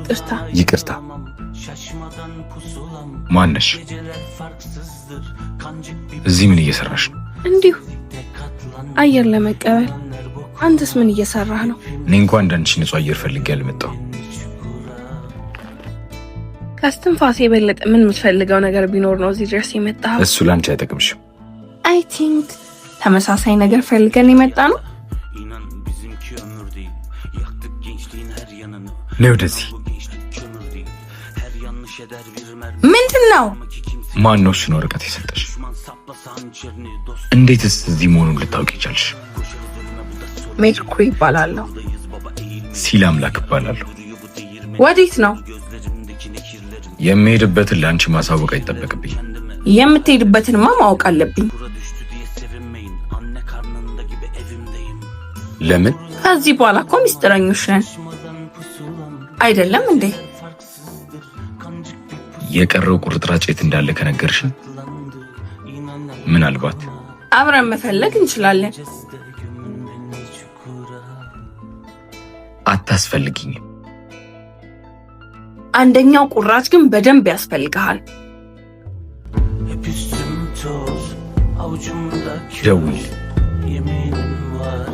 ይቅርታ። ይቅርታ። ማነሽ? እዚህ ምን እየሰራሽ ነው? እንዲሁ አየር ለመቀበል። አንተስ ምን እየሰራህ ነው? እኔ እንኳን እንዳንቺ ንጹህ አየር ፈልጌ አልመጣሁም። ከስትንፋስ የበለጠ ምን የምትፈልገው ነገር ቢኖር ነው እዚህ ድረስ የመጣኸው? እሱ ላንቺ አይጠቅምሽም። I think ተመሳሳይ ነገር ፈልገን የመጣ ነው። İnan bizimki ömür değil. Yaktık gençliğin her yanını. ነይ ወደዚህ። Bu gençlik kömür değil. Her yanlış eder bir mermi. ምንድን ነው? Ki kimse ማን ነው እሱን ወረቀት የሰጠሽ? düşman saplasa hançerini. Dost እንዴትስ እዚህ መሆኑን ልታውቂ ቻልሽ? koşarız ölüme bu da sorun. ሜርኩሪ እባላለሁ። Buradayız baba eğilmeyiz. ሲል አምላክ እባላለሁ። Duruyor bu değirmenin. ወዴት ነው? Gözlerimdeki nehirlerim. የምሄድበትን ለአንቺ ማሳወቅ አይጠበቅብኝም። Kendime የምትሄድበትንማ ማወቅ አለብኝ። kura düştü diye sevinmeyin. Anne karnında gibi evimdeyim. ለምን? ከዚህ በኋላ እኮ ሚስጥረኞች ነን Şaşmadan pusulam አይደለም እንዴ? Farksızdır. Kancık bir የቀረው ቁርጥራጭ የት እንዳለ ከነገርሽን pusulandı. İnan ምናልባት አብረን መፈለግ እንችላለን። Ceste gömün beni çukura. አታስፈልጊኝም። አንደኛው ቁራጭ ግን በደንብ ያስፈልግሃል። Hep üstüm toz, avucumda köz. ደውል። Yeminim var.